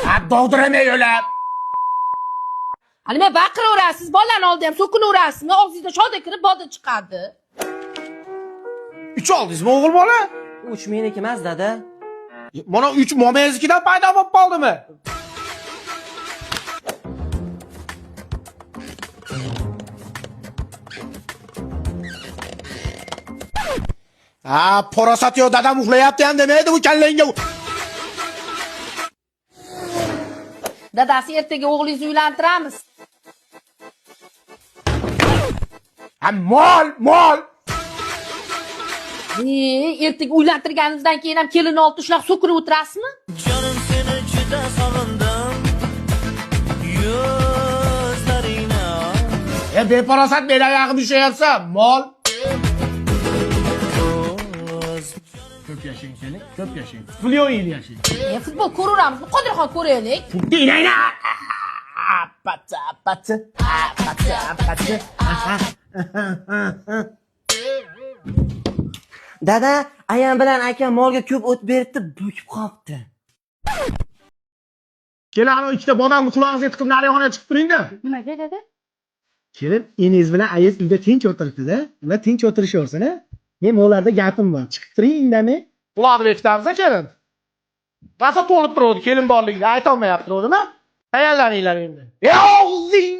Ha, dog'diramay yo'lab. Ha, nima baqiraverasiz? Bolalarni oldida ham so'kinaverasizmi? Og'zingizdan shoda kirib, boda chiqadi. Uch oldingizmi o'g'il bola? Uch meniki emas, dada. Mana uch momangiznikidan paydo bo'lib qoldimi? Ha, parasat yo'q, dadam uxlayapti ham demaydi bu kallangga. Dadasi, ertaga o'g'lingizni uylantiramiz. Ha, mol, mol. E, ertaga uylantirganimizdan keyin ham kelin oldi shunaqa so'kinib o'tirasizmi? Canım seni juda sog'indim Yuzlaringni E, beparasat meni oyog'im ushlayapsan, mol. Ko'p yashang kelin, ko'p yashang. Million yil yashang. E, futbol ko'raveramizmi? Qodirxon ko'raylik. Inayna! Apatsa, apatsa, apatsa, apatsa. Dada, ayam bilan akam molga ko'p o't beribdi, bo'kib qopti. Kelin, ana ikkita bodomni qulog'ingizga tiqib naryoqqa chiqib turing-da. Nimaga dada? Kelin, eningiz bilan ayiz uyda tinch o'tiribdi-da. Ular tinch o'tirishaversin, a? Men ularda gapim bor. Chiqib turing indamay. Quloqni bekitamiz, kelin. Rosa to'lib turuvdi kelin borligini aytolmayapti, to'g'rimi? Tayyorlaninglar endi. Ey og'zing!